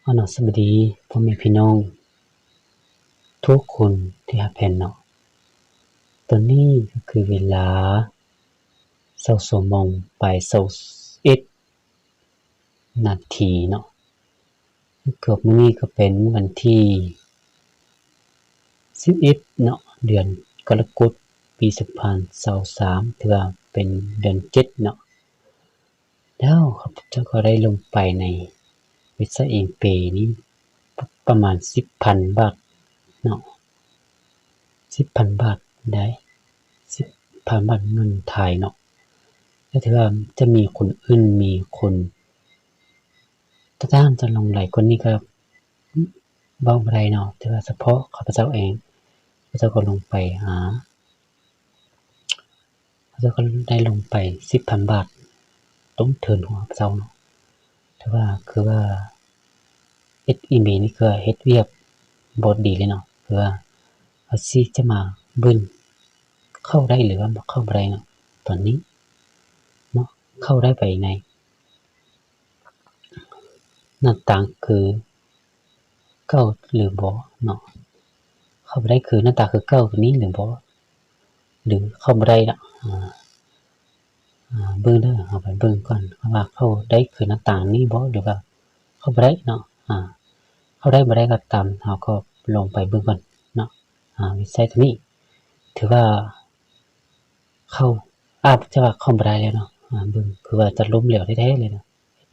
ອານາ ສະບາຍດີພໍ່ແມ່ພີ່ນ້ອງທຸກຄົນທີ່ຮັກແພງເນາະ. ຕອນນີ້ກໍຄືເວລາຊາວສອງໂມງປາຍຊາວເອັດນາທີເນາະ. ເກືອບມື້ນີ້ກໍເປັນວັນທີສິບເອັດເນາະ ເດືອນກໍລະກົດ ປີສອງພັນຊາວສາມ ຖືວ່າເປັນເດືອນເຈັດເນາະ. ແລ້ວຂ້າພະເຈົ້າກໍໄດ້ລົງໄປໃນເວັບໄຊ eBay ນີ້ປະມານສິບພັນບາດເນາະ, ສິບພັນບາດໄດ໋ ສິບພັນບາດເງິນໄທເນາະ. ແລ້ວຖືວ່າຈະມີຄົນອື່ນ ມີຄົນຕາມຈະຫຼົງໄຫຼກວ່ານີ້ກໍເວົ້າບໍ່ໄດ້ເນາະ, ແຕ່ວ່າສະເພາະຂ້າພະເຈົ້າເອງ ຂ້າພະເຈົ້າກໍລົງໄປຫາ ເຂົາເຈົ້າກໍໄດ້ລົງໄປສິບພັນບາດ ຕົງເທິງຂອງເຂົາເຈົ້າເນາະ. ຖືວ່າຄືວ່າເຮັດ eBay ນີ້ຄືວ່າເຮັດວຽກບໍ່ດີເລີຍເນາະ, ຄືວ່າເຮົາຊິຈະມາເບິ່ງເຂົ້າໄດ້ ຫຼືວ່າເຂົ້າບໍ່ໄດ້ເນາະ. ຕອນນີ້ເນາະ ເຂົ້າໄດ້ໄປໃນ ໜ້າຕ່າງຄືເກົ່າຫຼືບໍ່ເນາະ, ເຂົ້າໄປໄດ້ຄືໜ້າຕ່າງຄືເກົ່ານີ້ຫຼືບໍ່ ຫຼືເຂົ້າບໍ່ໄດ້ລະ. ອາ ເບິ່ງເດີ ເຮົາໄປເບິ່ງກ່ອນວ່າເຂົ້າໄດ້ຄືໜ້າຕ່າງນີ້ບໍ່ ຫຼືວ່າເຂົ້າບໍ່ໄດ້ເນາະ. ອາ ເຂົ້າໄດ້ບໍ່ໄດ້ກໍຕາມ ເຮົາກໍລົງໄປເບິ່ງກ່ອນເນາະ. ອາ ເວັບໄຊໂຕນີ້ຖືວ່າເຂົ້າ ອາດຈະວ່າເຂົ້າບໍ່ໄດ້ແລ້ວເນາະ. ອາ ເບິ່ງຄືວ່າຈະລົ້ມເຫຼວແທ້ໆເລີຍເນາະ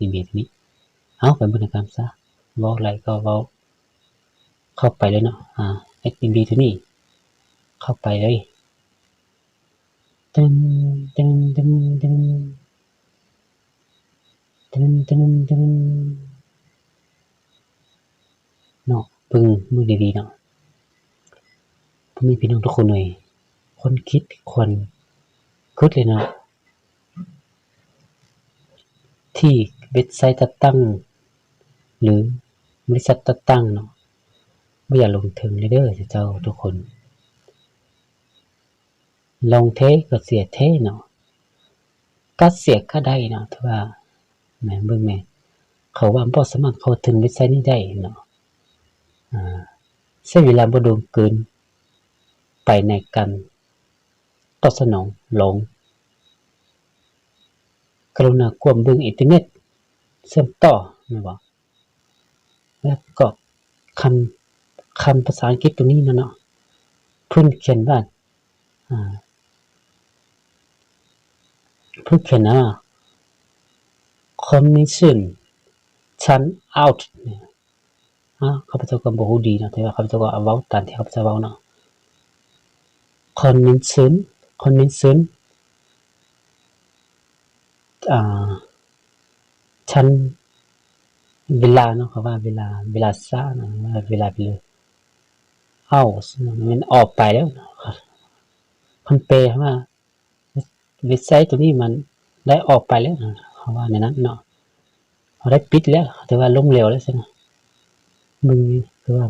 eBay ໂຕນີ້. ເອົາ ໄປເບິ່ງນຳກັນຊະ, ເວົ້າໄຫຼກໍເວົ້າ ເຂົ້າໄປເລີຍເນາະ. ອາ eBay ໂຕນີ້ ເຂົ້າໄປເລີຍ. ຕຶນ ຕຶນ ຕຶນ ຕຶນ ເນາະ, ເບິ່ງ ເບິ່ງດີໆເນາະ ພໍ່ແມ່ພີ່ນ້ອງທຸກຄົນເອີຍ. ຄວນຄິດ ຄວນຄິດເລີຍເນາະ ທີ່ເວັບໄຊຈັດຕັ້ງ ຫຼື ບໍລິສັດຈັດຕັ້ງເນາະ, ບໍ່ຢາກລົງທຶນເລີຍເດີເຈົ້າທຸກຄົນ. ລົງເທກໍເສຍເທເນາະ, ກະເສຍກະໄດ້ເນາະ. ຖືວ່າແມ່ນ ເບິ່ງແມ່ນ ເຂົາວ່າບໍ່ສາມາດເຂົ້າເຖິງເວັບໄຊນີ້ໄດ້ເນາະ. ອາ ໃຊ້ເວລາບໍ່ດົນເກີນໄປໃນການຕອບສະໜອງ. ລອງກະລຸນາກວມເບິ່ງອິນເຕີເນັດເຊື່ອມຕໍ່ ແມ່ນບໍ່? ແລ້ວກໍຄຳ ຄຳພາສາອັງກິດໂຕນີ້ນະເນາະ ເພິ່ນຂຽນວ່າ ອາ ເພິ່ນຂຽນວ່າ Commission Churn Out ເນາະ. ອາ ຂ້າພະເຈົ້າກໍບໍ່ຮູ້ດີເນາະ, ແຕ່ວ່າຂ້າພະເຈົ້າກໍເວົ້າຕາມທີ່ຂ້າພະເຈົ້າເວົ້າເນາະ. Commission Commission ອາ ຊັ້ນເວລາເນາະ, ເຂົາວ່າເວລາ ເວລາຊ້າເນາະ, ເວລາ ເວລາ out ແມ່ນອອກໄປແລ້ວເນາະ. ຄັນແປວ່າ ເວັບໄຊໂຕນີ້ມັນໄດ້ອອກໄປແລ້ວ ເຂົາວ່າແນວນັ້ນເນາະ, ເຂົາໄດ້ປິດແລ້ວ ຖືວ່າລົ້ມເຫຼວແລ້ວຊັ້ນນະ. ເບິ່ງຄືວ່າ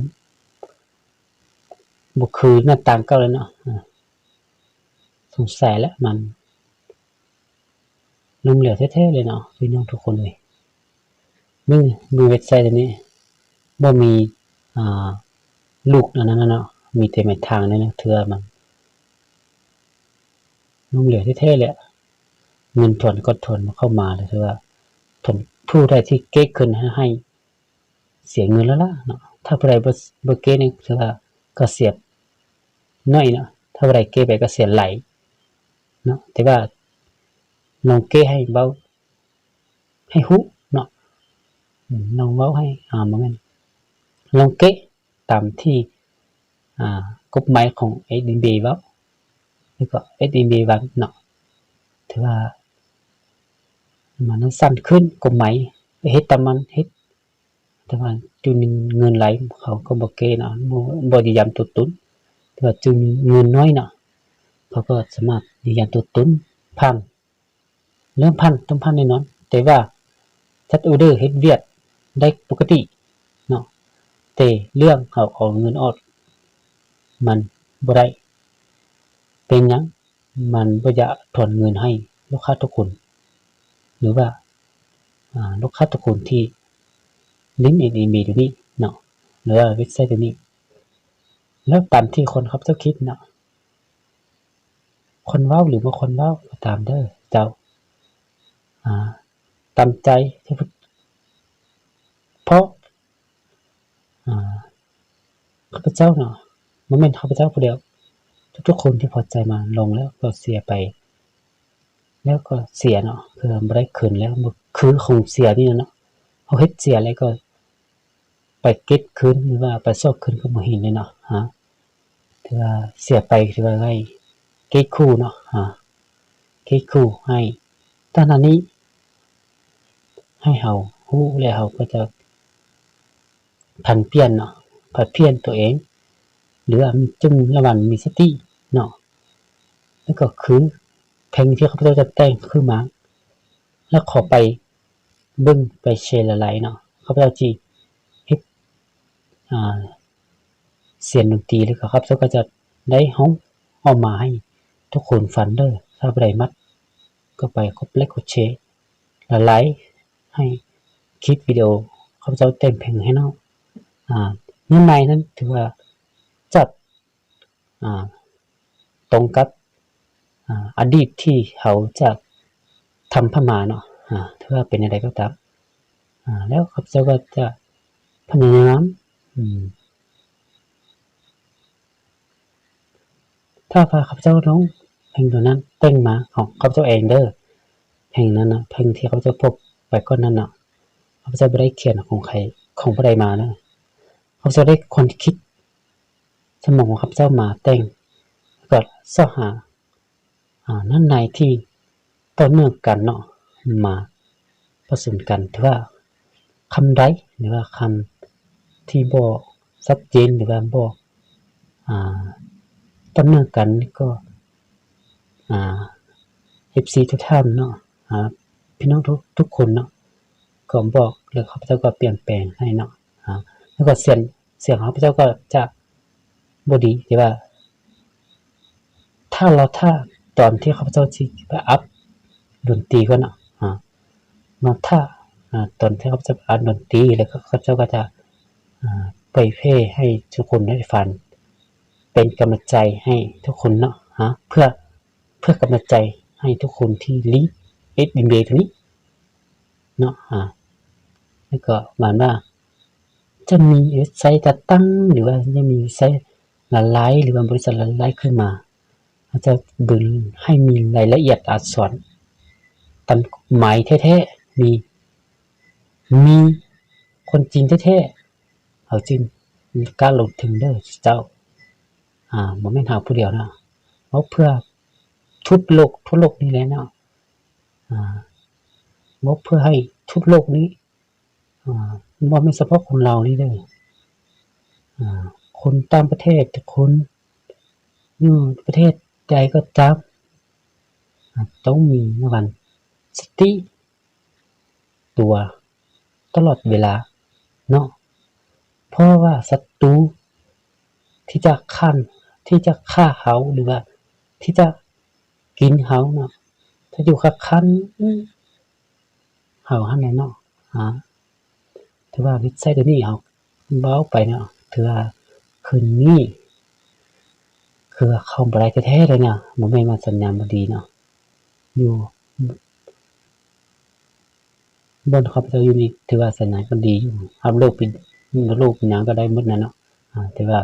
ບໍ່ຄືໜ້າຕ່າງເກົ່າແລ້ວເນາະ. ອາ ສົງໄສແລ້ວ ມັນລົ້ມເຫຼວແທ້ໆເລີຍເນາະ ພີ່ນ້ອງທຸກຄົນເອີຍ. ເບິ່ງ ເບິ່ງເວັບໄຊໂຕນີ້ ບໍ່ມີ ອ່າ ລູກອັນນັ້ນນະເນາະ, ມີແຕ່ໄມ້ທາງນີ້ນະ. ຖືວ່າມັນລົ້ມເຫຼວແທ້ໆແຫຼະ, ເງິນທອນກໍທອນບໍ່ເຂົ້າມາເລີຍ. ຖືວ່າທ່ານຜູ້ໃດທີ່ເກະຂຶ້ນໃຫ້ ເສຍເງິນແລ້ວລະເນາະ, ຖ້າຜູ້ໃດບໍ່ ບໍ່ເກະນີ້ ຖືວ່າກໍເສຍໜ້ອຍເນາະ, ຖ້າຜູ້ໃດເກະໄປກໍເສຍຫຼາຍເນາະ. ແຕ່ວ່າລອງເກະໃຫ້ເວົ້າ ໃຫ້ຮູ້ເນາະ, ອືມ ລອງເວົ້າໃຫ້ ອາ ບໍ່ແມ່ນ ລອງເກະຕາມທີ່ ອ່າ ກົດໝາຍຂອງ ເອັສ ອີ ບີ ເວົ້າ ແລ້ວກໍ ເອັສ ອີ ບີ ວັນເນາະ. ຖືວ່າມັນສັ້ນຂຶ້ນ ກົດໝາຍ ເຮັດຕາມມັນ ເຮັດ ແຕ່ວ່າຈຸດໜຶ່ງເງິນຫຼາຍ ເຂົາກໍບໍ່ເກະເນາະ, ບໍ່ ບໍ່ຢືນຢັນຕົວຕົນ. ແຕ່ວ່າຈຸດໜຶ່ງເງິນໜ້ອຍເນາະ, ເຂົາກໍສາມາດຢືນຢັນຕົວຕົນຜ່ານ ເລີ່ມຜ່ານ ຕ້ອງຜ່ານແນ່ນອນ. ແຕ່ວ່າຈັດອໍເດີເຮັດວຽກໄດ້ປົກກະຕິເນາະ, ແຕ່ເລື່ອງເອົາ ເອົາເງິນອອກ ມັນບໍ່ໄດ້. ເປັນຫຍັງ? ມັນບໍ່ຢາກຖອນເງິນໃຫ້ລູກຄ້າທຸກຄົນ ຫຼືວ່າ ອ່າ ລູກຄ້າທຸກຄົນທີ່ ລິ້ນ ເອັນ ເອັມ ບີ ໂຕນີ້ເນາະ ຫຼືວ່າເວັບໄຊໂຕນີ້ ແລ້ວຕາມທີ່ຄົນເຂົາເຈົ້າຄິດເນາະ ຄົນເວົ້າຫຼືບໍ່ຄົນເວົ້າກໍຕາມເດີເຈົ້າ ອາ ຕາມໃຈ ເພາະ ອາ ຂ້າພະເຈົ້າເນາະ ບໍ່ແມ່ນຂ້າພະເຈົ້າຜູ້ດຽວ ທຸກໆຄົນທີ່ພໍໃຈມາລົງແລ້ວກໍເສຍໄປ ແລ້ວກໍເສຍເນາະ ຄືບໍ່ໄດ້ຄືນແລ້ວ ຄືຂອງເສຍນີ້ເນາະ ເຮົາເຮັດເສຍແລ້ວກໍໄປເກັບຄືນ ຫຼືວ່າໄປຊອກຄືນກໍບໍ່ເຫັນເລີຍເນາະ ຮະ ຖືວ່າເສຍໄປ ຖືວ່າໄດ້ເກັບກູ້ເນາະ ຮະ ເກັບກູ້ໃຫ້ ຕອນນັ້ນນີ້ ໃຫ້ເຮົາຮູ້ ແລະ ເຮົາກໍຈະຜັນປ່ຽນເນາະ ຜັນປ່ຽນຕົວເອງ ຫຼືວ່າຈົ່ງລະວັງມີສະຕິເນາະ ແລ້ວກໍຄືເພງທີ່ຂ້າພະເຈົ້າຈະແຕ່ງຂຶ້ນມາ ແລ້ວຂໍໄປເບິ່ງໄປແຊຫຼາຍໆເນາະ ຂ້າພະເຈົ້າຊິເຮັດ ອາ ສຽງດົນຕີ ແລ້ວກໍຂ້າພະເຈົ້າກໍຈະໄດ້ຮ້ອງອອກມາໃຫ້ທຸກຄົນຟັງເດີ ຖ້າຜູ້ໃດມັກກໍໄປກົດໄລກົດແຊຫຼາຍໆ ໃຫ້ຄລິບວິດີໂອຂ້າພະເຈົ້າແຕ່ງເພງໃຫ້ເນາະ ອາ ເນື້ອໃນນັ້ນຖືວ່າຈັດ ອາ ຕົງກັບ ອາ ອະດີດທີ່ເຮົາຈະທຳຜ່ານມາເນາະ ອາ ຖືວ່າເປັນແນວໃດກໍຕາມ ອາ ແລ້ວຂ້າພະເຈົ້າກໍຈະພະຍາຍາມ ອາ ຖ້າວ່າຂ້າພະເຈົ້າຮ້ອງເພງໂຕນັ້ນແຕ່ງມາຂອງຂ້າພະເຈົ້າເອງເດີ ເພງນັ້ນນະ ເພງທີ່ຂ້າພະເຈົ້າພົບໄປກ່ອນນັ້ນນະ ຂ້າພະເຈົ້າບໍ່ໄດ້ຂຽນຂອງໃຜ ຂອງຜູ້ໃດມາເດີ ຂ້າພະເຈົ້າໄດ້ຄວາມຄິດ ສະໝອງຂອງຂ້າພະເຈົ້າມາແຕ່ງ ແລ້ວກໍຊອກຫາ ອາ ເນື້ອໃນທີ່ຕໍ່ເນື່ອງກັນເນາະ ມາປະສົມກັນ ຖືວ່າຄຳໃດ ຫຼືວ່າຄຳທີ່ບໍ່ຊັດເຈນ ຫຼືວ່າບໍ່ ອາ ຕໍ່ເນື່ອງກັນ ກໍ ອາ ເອັຟຊີທຸກທ່ານເນາະ ອາ ພີ່ນ້ອງທຸກ ທຸກຄົນເນາະ ກໍບອກ ແລ້ວຂ້າພະເຈົ້າກໍປ່ຽນແປງໃຫ້ເນາະ ອາ ແລ້ວກໍສຽງ ສຽງຂ້າພະເຈົ້າກໍຈະບໍ່ດີ ແຕ່ວ່າຖ້າ ລໍຖ້າຕອນທີ່ຂ້າພະເຈົ້າຊິໄປອັດດົນຕີກ່ອນເນາະ ອາ ລໍຖ້າ ອາ ຕອນທີ່ຂ້າພະເຈົ້າອັດດົນຕີ ແລ້ວກໍຂ້າພະເຈົ້າກໍຈະ ອາ ເຜີຍແຜ່ໃຫ້ທຸກຄົນໄດ້ຟັງ ເປັນກຳລັງໃຈໃຫ້ທຸກຄົນເນາະ ອາ ເພື່ອ ເພື່ອກຳລັງໃຈໃຫ້ທຸກຄົນທີ່ລີ້ເອັສບີເອໂຕນີ້ເນາະ ອາ ແລ້ວກໍຫວັງວ່າຈະມີເວັບໄຊຈັດຕັ້ງ ຫຼືວ່າຈະມີເວັບໄຊຫຼາຍໆ ຫຼືວ່າບໍລິສັດຫຼາຍໆຂຶ້ນມາ ເຮົາຈະເບິ່ງໃຫ້ມີລາຍລະອຽດອັກສອນ ຕາມກົດໝາຍແທ້ໆ ມີ ມີຄວາມຈິງແທ້ໆ ເຮົາຈຶ່ງກ້າລົງທຶນເດີເຈົ້າ ອາ ບໍ່ແມ່ນເຮົາຜູ້ດຽວເນາະ ເວົ້າເພື່ອ ທຸດໂລກ ທົ່ວໂລກນີ້ແຫຼະເນາະ ອາ ເວົ້າເພື່ອໃຫ້ທຸດໂລກນີ້ ອາ ບໍ່ແມ່ນສະເພາະຄົນລາວນີ້ເດີ ອາ ຄົນຕ່າງປະເທດ ຄົນຢູ່ປະເທດໃດກໍຕາມ ອາ ຕ້ອງມີລະວັງສະຕິ ຕົວຕະຫຼອດເວລາເນາະ ເພາະວ່າສັດຕູທີ່ຈະຂ້ານ ທີ່ຈະຂ້າເຮົາ ຫຼືວ່າທີ່ຈະກິນເຮົາເນາະ ຈະຢູ່ຂ້າງໆເຮົາຫັ້ນແຫຼະເນາະ ອາ ຖືວ່າເວັບໄຊໂຕນີ້ເຮົາເວົ້າໄປເນາະ ຖືວ່າຄືນນີ້ ຄືວ່າເຂົ້າບໍ່ໄດ້ແທ້ໆເລີຍນະ ບໍ່ແມ່ນວ່າສັນຍານບໍ່ດີເນາະ ຢູ່ບ່ອນຂ້າພະເຈົ້າຢູ່ນີ້ ຖືວ່າສັນຍານກໍດີຢູ່ ອັບໂຫຼດເປັນ ໂຫຼດເປັນຫຍັງກໍໄດ້ໝົດນະເນາະ ອາ ແຕ່ວ່າ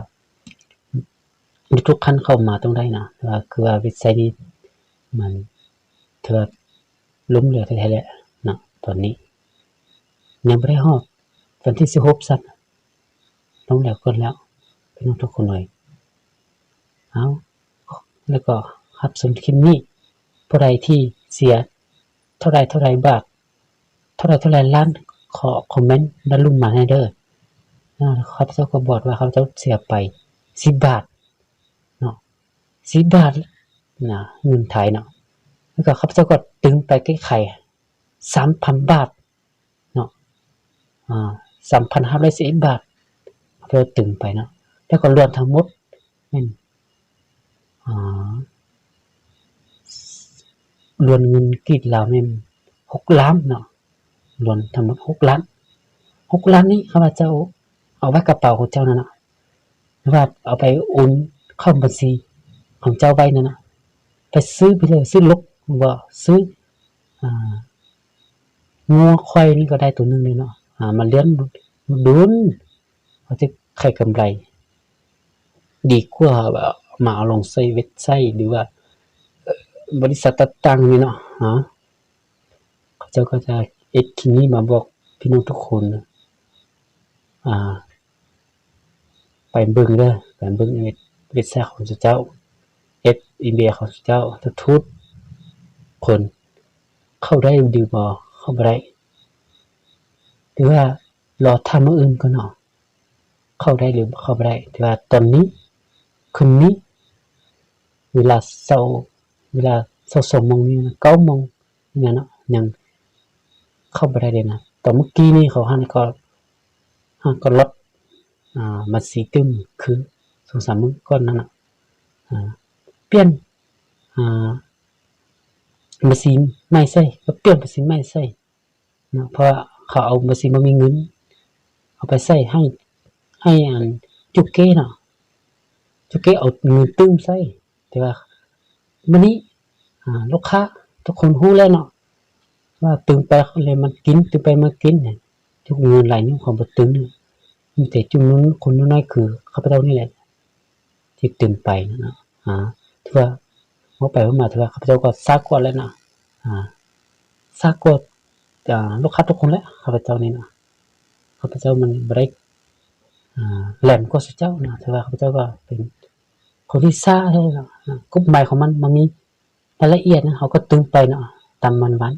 ທຸກໆຄັນເຂົ້າມາຕ້ອງໄດ້ນະ ແຕ່ວ່າຄືວ່າເວັບໄຊນີ້ ມັນຖືວ່າລົ້ມເຫຼວແທ້ໆແຫຼະເນາະ ຕອນນີ້ ຍັງບໍ່ໄດ້ຮອດວັນທີສິບຫົກຊ້ຳ ລົງແລ້ວ ກົດແລ້ວ ພີ່ນ້ອງທຸກຄົນເອີຍ ເອົາ ແລ້ວກໍຮັບຊົມຄລິບນີ້ ຜູ້ໃດທີ່ເສຍເທົ່າໃດເທົ່າໃດບາດ ເທົ່າໃດເທົ່າໃດລ້ານ ຂໍຄອມເມັນດ້ານລຸ່ມມາໃຫ້ເດີ ອາ ຂ້າພະເຈົ້າກໍບອກວ່າຂ້າພະເຈົ້າເສຍໄປສິບບາດເນາະ ສິບບາດນະ ເງິນໄທເນາະ ແລ້ວກໍຂ້າພະເຈົ້າກໍຕຶງໄປແກ້ໄຂສາມພັນບາດ ເນາະ ອາ ສາມພັນຫ້າຮ້ອຍສິບເອັດບາດ ເຮົາຕຶງໄປເນາະ ແລ້ວກໍລວມທັງໝົດແມ່ນ ອາ ລວມເງິນກີບລາວແມ່ນຫົກລ້ານເນາະ ລວມທັງໝົດຫົກລ້ານ ຫົກລ້ານນີ້ ຂ້າພະເຈົ້າເອົາໄວ້ກະເປົາຂອງເຈົ້ານັ້ນນະ ຫຼືວ່າເອົາໄປໂອນເຂົ້າບັນຊີຂອງເຈົ້າໄວ້ນັ້ນນະ ໄປຊື້ໄປເລີຍ ຊື້ລົດບໍ່ ຊື້ ອ່າ ງົວຄວາຍນີ້ກໍໄດ້ໂຕໜຶ່ງເລີຍເນາະ ອ່າ ມາລ້ຽງດຸນ ເຂົາຈະໄຂກຳໄລດີກວ່າວ່າມາເອົາລົງໃສ່ເວັບໄຊ ຫຼືວ່າ ເອີ ບໍລິສັດຕ່າງໆນີ້ເນາະ ເຂົາເຈົ້າກໍຈະເຮັດຄລິບນີ້ມາບອກພີ່ນ້ອງທຸກຄົນ ອ່າ ໄປເບິ່ງເດີ ໄປເບິ່ງເວັບ ເວັບໄຊຂອງເຈົ້າ ເອັຟ ອີເມວຂອງເຈົ້າ ທຸກໆຄົນ ເຂົ້າໄດ້ຫຼືບໍ່ ເຂົ້າບໍ່ໄດ້ ຫຼືວ່າລໍຖ້າມື້ອື່ນກ່ອນເນາະ ເຂົ້າໄດ້ຫຼືເຂົ້າບໍ່ໄດ້ ແຕ່ວ່າຕອນນີ້ ຄືນນີ້ ເວລາເຊົ້າ ເວລາເຊົ້າສອງໂມງນີ້ນະ ເກົ້າໂມງນີ້ນະເນາະ ຍັງເຂົ້າບໍ່ໄດ້ເລີຍນະ ຕອນມື້ກີ້ນີ້ເຂົາຫັ້ນກໍ ເຮົາກໍລອດ ອ່າ ມາຊີຕື່ມຄືສອງສາມມື້ກ່ອນນັ້ນນະ ອ່າ ປ່ຽນ ອ່າ ມາຊີໃໝ່ໃສ່ ກໍປ່ຽນມາຊີໃໝ່ໃສ່ເນາະ ເພາະວ່າເຂົາເອົາມາຊີບໍ່ມີເງິນ ເອົາໄປໃສ່ໃຫ້ ໃຫ້ອັນຈຸເກເນາະ ຈຸເກເອົາເງິນຕື່ມໃສ່ ແຕ່ວ່າມື້ນີ້ ອ່າ ລູກຄ້າທຸກຄົນຮູ້ແລ້ວເນາະ ວ່າຕື່ມໄປແລ້ວມັນກິນ ຕື່ມໄປມັນກິນ ຈຸເງິນຫຼາຍຍູ້ເຂົາບໍ່ຕື່ມ ມີແຕ່ຈຸໜຸ່ນຄົນໜ້ອຍຄືຂ້າພະເຈົ້ານີ້ແຫຼະ ທີ່ຕື່ມໄປເນາະ ອ່າ ຖືວ່າເວົ້າໄປເວົ້າມາ ຖືວ່າຂ້າພະເຈົ້າກໍຊາກວດແລ້ວເນາະ ອ່າ ຊາກວດ ອ່າ ລູກຄ້າທຸກຄົນແຫຼະ ຂ້າພະເຈົ້ານີ້ເນາະ ຂ້າພະເຈົ້າມັນບໍ່ໄດ້ ອ່າ ແຫຼມກວ່າເຈົ້າເນາະ ຖືວ່າຂ້າພະເຈົ້າກໍເປັນຄົນທີ່ຊາແທ້ເນາະ ກົດໝາຍຂອງມັນ ມັນມີ ລາຍລະອຽດນະ ເຮົາກໍຕື່ມໄປເນາະ ຕາມວັນ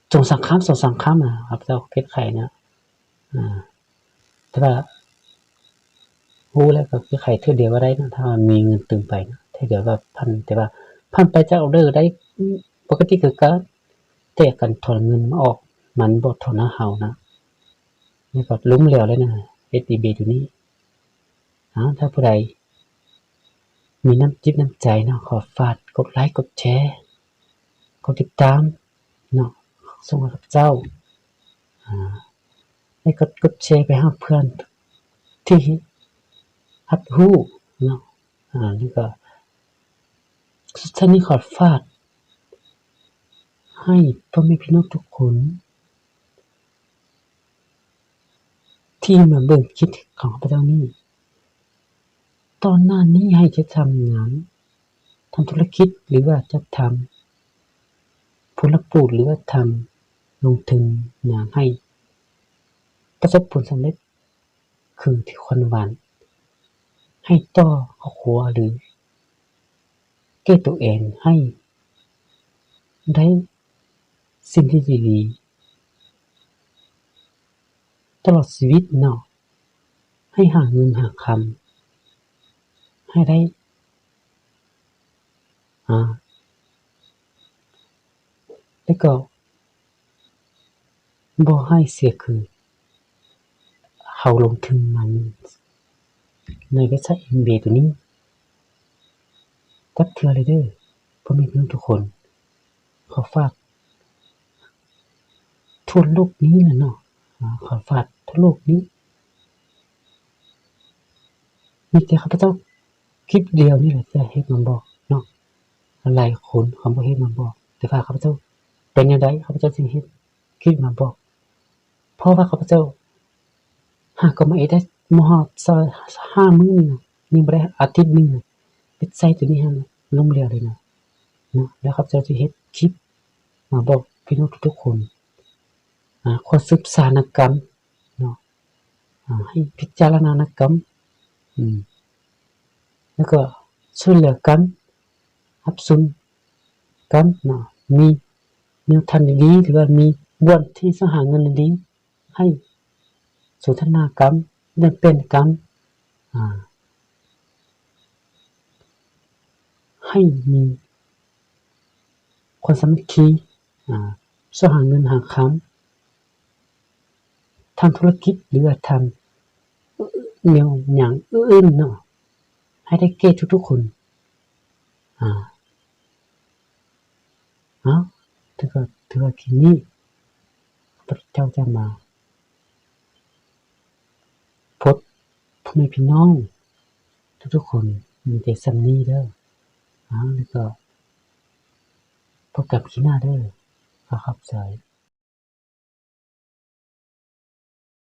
ໆ ສອງສາມຄຳ ສອງສາມຄຳນະ ເຮົາເຈົ້າເກັບໄຂນະ ອາ ແຕ່ວ່າຮູ້ແລ້ວກໍເກັບໄຂເທື່ອດຽວກໍໄດ້ນະ ຖ້າວ່າມີເງິນຕື່ມໄປນະ ເທື່ອດຽວກໍພັນ ແຕ່ວ່າພັນໄປຈາກອອເດີໄດ້ ປົກກະຕິຄືກັນ ແຕ່ການຖອນເງິນມາອອກ ມັນບໍ່ຖອນໃຫ້ເຮົານະ ນີ້ກໍລົ້ມເຫຼວແລ້ວນະ ເອັສ ອີ ບີ ໂຕນີ້. ອາ ຖ້າຜູ້ໃດ ມີນ້ຳຈິດນ້ຳໃຈເນາະ ຂໍຝາກກົດໄລ ກົດແຊ ກົດຕິດຕາມເນາະ ສົ່ງໃຫ້ຂ້າພະເຈົ້າ ອາ ແລະ ກົດ ກົດແຊໄປຫາເພື່ອນທີ່ຮັບຮູ້ເນາະ ອາ ແລ້ວກໍສຸດທ້າຍນີ້ຂໍຝາກໃຫ້ພໍ່ແມ່ພີ່ນ້ອງທຸກຄົນ ທີ່ມາເບິ່ງຄລິບຂອງຂ້າພະເຈົ້ານີ້ ຕອນໜ້ານີ້ໃຫ້ຈະທຳງານ ທຳທຸລະກິດ ຫຼືວ່າຈະທຳຜູ້ຮັບປູກ ຫຼືວ່າທຳລົງທຶນງານໃຫ້ປະສົບຜົນສຳເລັດ ຄືທີ່ຄວນຫວັງ ໃຫ້ຕໍ່ຄອບຄົວ ຫຼື ແກ່ຕົວເອງໃຫ້ໄດ້ສິ່ງທີ່ດີໆ ຕະຫຼອດຊີວິດເນາະ ໃຫ້ຫາເງິນຫາຄຳໃຫ້ໄດ້ ອາ ແລ້ວກໍບໍ່ໃຫ້ເສຍຄືເຮົາລົງທຶນມາໃນເວັບໄຊ ເອັມ ບີ ໂຕນີ້ຈັກເທື່ອເລີຍເດີ ພໍ່ແມ່ພີ່ນ້ອງທຸກຄົນ ຂໍຝາກທົ່ວໂລກນີ້ແຫຼະເນາະ ອາ ຂໍຝາກທົ່ວໂລກນີ້ ມີແຕ່ຂ້າພະເຈົ້າຄລິບດຽວນີ້ແຫຼະທີ່ເຮັດມາບອກເນາະ ຫຼາຍຄົນເຂົາບໍ່ເຮັດມາບອກ ແຕ່ວ່າຂ້າພະເຈົ້າເປັນແນວໃດ ຂ້າພະເຈົ້າຈຶ່ງເຮັດຄລິບມາບອກ ເພາະວ່າຂ້າພະເຈົ້າຫາກໍມາເຮັດໄດ້ບໍ່ຮອດຊາວຫ້າມື້ນີ້ນະ ຍັງບໍ່ໄດ້ອາທິດໜຶ່ງນະ ເວັບໄຊໂຕນີ້ຫັ້ນນະ ລົ້ມເຫຼວເລີຍນະ ເນາະ ແລ້ວຂ້າພະເຈົ້າຊິເຮັດຄລິບມາບອກພີ່ນ້ອງທຸກໆຄົນ ອາ ຄວນສືບສານນຳກັນເນາະ ອາ ໃຫ້ພິຈາລະນານຳກັນ ອືມ ແລ້ວກໍຊ່ວຍເຫຼືອກັນ ຮັບສົມກັນເນາະ ມີແນວທາງດີໆ ຫຼືວ່າມີບ່ອນທີ່ຊອກຫາເງິນດີໆ ໃຫ້ສົນທະນາກັນ ແລກປ່ຽນກັນ ອາ ໃຫ້ມີຄວາມສາມັກຄີ ອາ ຊອກຫາເງິນຫາຄຳ ທາງທຸລະກິດ ຫຼືວ່າທາງແນວຫຍັງອື່ນໆເນາະ ໃຫ້ໄດ້ແກ່ທຸກໆຄົນ ອາ ເອົາ ຖືວ່າ ຖືວ່າຄລິບນີ້ ຂ້າພະເຈົ້າຈະມາ ແມ່ພີ່ນ້ອງທຸກໆຄົນ ມີແຕ່ສ່ຳນີ້ເດີ້. ອາ ແລ້ວກໍພົບກັນຄລິບໜ້າເດີ້. ຂໍຂອບໃຈ.